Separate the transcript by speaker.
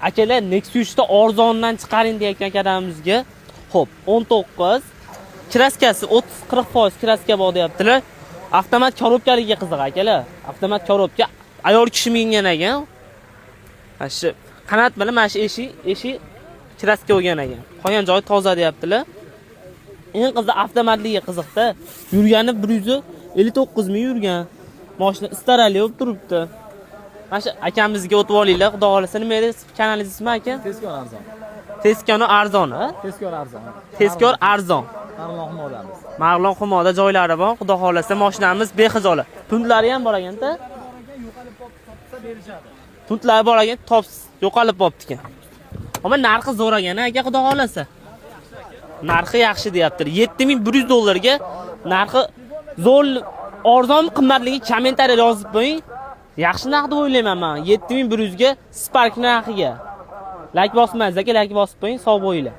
Speaker 1: Akalar, Nexia 3 ta arzondan chiqaring deyotgan akalarimizga. Xo'p, 19 краска si 30-40% краска bor deyaptilar. Avtomat коробка ligiga qiziq, akalar. Avtomat коробка, ayol kishi mingan ekan. Mana shu qanat bilan mana shu eshik краска bo'lgan ekan. Qolgan joyi toza deyaptilar. Eng qiziq avtomatligi qiziqda. Yurgani 159 ming yurgan. Mashina istarali bo'lib turibdi. Mana shu akamizga o'tib olinglar, xudo xohlasa. Nima edi kanalingiz ismi, aka?
Speaker 2: Tezkor arzon.
Speaker 1: Tezkor arzon, ha?
Speaker 2: Tezkor arzon.
Speaker 1: Tezkor arzon.
Speaker 2: Marg'ilon Humodamiz.
Speaker 1: Marg'ilon Humoda joylari bor. Xudo xohlasa, mashinamiz bexijolat. Пункт lari ham bor ekanda.
Speaker 2: Berishadi.
Speaker 1: Пункт lari bor ekan, tops yo'qolib qolibdi ekan. Ammo narxi zo'r ekan, aka, xudo xohlasa. Narxi yaxshi deyaptilar. 7100 dollarga narxi zo'r, arzon, qimmatligi kommentariyada yozib qo'ying. Yaxshi narx deb o'ylayman men. 7100 ga Spark narxiga. Like bosmaysiz, aka, like bosib qo'ying, sog' bo'linglar.